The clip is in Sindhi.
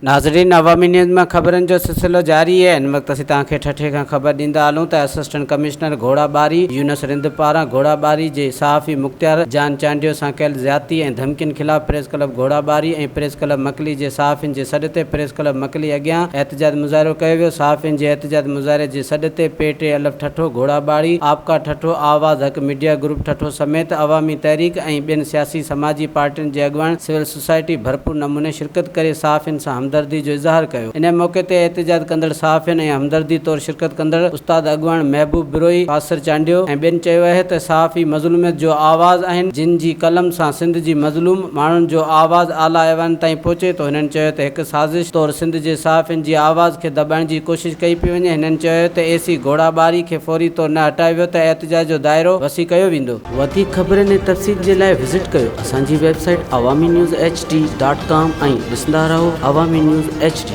ناظرين عوامي نيوز مان خبرن جو سلسلو جاري آهي هن وقت اسين توهان کي ٺٽي کان خبر ڏيندا هلون ته اسسٽنٽ ڪمشنر گهوڙا ٻاري يونس رند پاران گهوڙا ٻاري جي صحافي مختيار جان چانڊيو سان ڪيل زيادتي ۽ ڌمڪين خلاف پريس ڪلب گهوڙا ٻاري ۽ پريس ڪلب مڪلي جي صحافين جي سڏ تي پريس ڪلب مڪلي اڳيان احتجاج مظاهرو ڪيو ويو صحافين جي احتجاج مظاهري جي سڏ تي پي ٽي الف ٺٽو گهوڙا ٻاري آپڪا ٺٽو آواز حق ميڊيا گروپ ٺٽو سميت عوامي تحريڪ ۽ ٻين سياسي سماجي پارٽين جي اڳواڻ سول سوسائٽي ڀرپور نموني شرڪت ڪري صحافين سان همدردي جو اظهار ڪيو. ان موقعي تي احتجاج ڪندڙ صحافين ۽ همدردي طور شرڪت ڪندڙ استاد اڳواڻ محبوب بروهي، قاصر چانڊيو ۽ ٻين چيو اهي ته صحافي مظلوميت جو آواز آهن جن جي قلم سان سنڌ جي مظلوم ماڻهن جو آواز اعليٰ ايوانن تائين پهچي ٿو هنن چيو ته هڪ سازش طور سنڌ جي صحافين جي آواز کي دٻائڻ جي ڪوشش ڪئي پئي وڃي هنن چيو ته اي سي گهوڙا ٻاري کي فوري طور نه هٽايو ويو ته احتجاج جو دائرو وسيع ڪيو ويندو. وڌيڪ خبرن ۽ تفصيل جي لاء وزٽ ڪيو اسان جي website Awami news H D dot com ۽ ڏسندا رهو عوامي نيوز ايڇ ڊي.